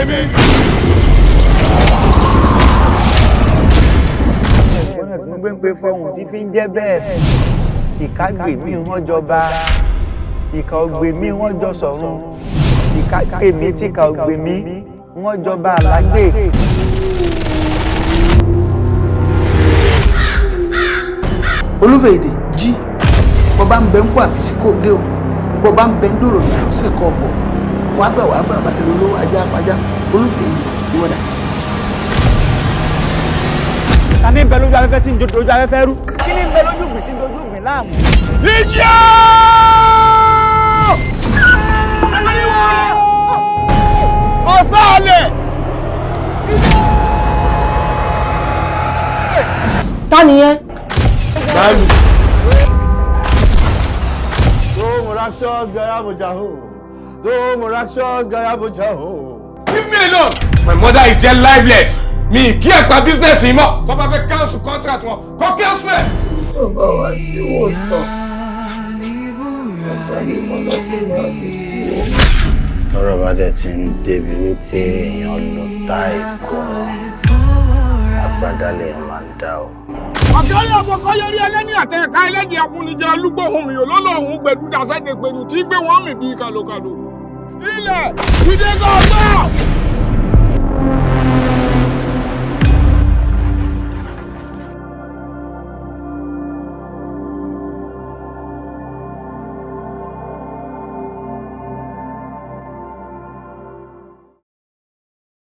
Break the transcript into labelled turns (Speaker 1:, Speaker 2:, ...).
Speaker 1: tèmi.
Speaker 2: Mo gbé ń pe fọhùn tí fi ń jẹ́ bẹ́ẹ̀. Ìka gbè mí wọ́n jọba, ìka ògbè mí wọ́n jọ sọ̀run, ìka gbè mí tíka ògbè mí wọ́n jọba àlágbè.
Speaker 3: Olúfèdè jí, bó bá ń bẹ ń kó àbísí kò dé o, bó bá ń bẹ ń dòrò ní àròsẹ kọ bọ, wàá gbà wàá gbà báyìí lólówó ajá pajá. Olúfèdè, ìwọ́dà.
Speaker 2: Ta ní ń bẹ lójú afẹ́fẹ́ tí ń dojú afẹ́fẹ́ rú? Kí ní ń bẹ lójú ìgbín tí ń dojú ìgbín láàmú?
Speaker 1: Ìjì! Ọ̀sálẹ̀!
Speaker 4: Ta nìyẹn?
Speaker 5: Domo Rakshas Gaya Bujaho. Domo Rakshas Gaya Bujaho.
Speaker 1: Leave me alone! My mother is just lifeless. Mi kí ẹ̀ pa business yìí mọ́. Tó bá fẹ́ cancel contract wọn, kó cancel ẹ̀.
Speaker 3: Tó bá wá sí ìwòsàn, bàbá mi mọ lọ sí máa fi kú o.
Speaker 6: Tọ́rọ̀ bá dẹ̀ ti ń débi wípé èèyàn lọ tá ìkọ́ agbádá lèèyàn máa ń dá o.
Speaker 1: Ọ̀gá àbọ̀kọ́ yọrí ẹlẹ́ni àtẹ̀ká ẹlẹ́dìí akúnijẹ́ olúgbòhùn mi olólùhùn gbẹ̀dú dasẹ́dẹ̀ pẹ̀lú tí gbé wọ́n mì bíi kàlòkàlò. Ilẹ̀ ìdẹ́gọ̀ ọgbà.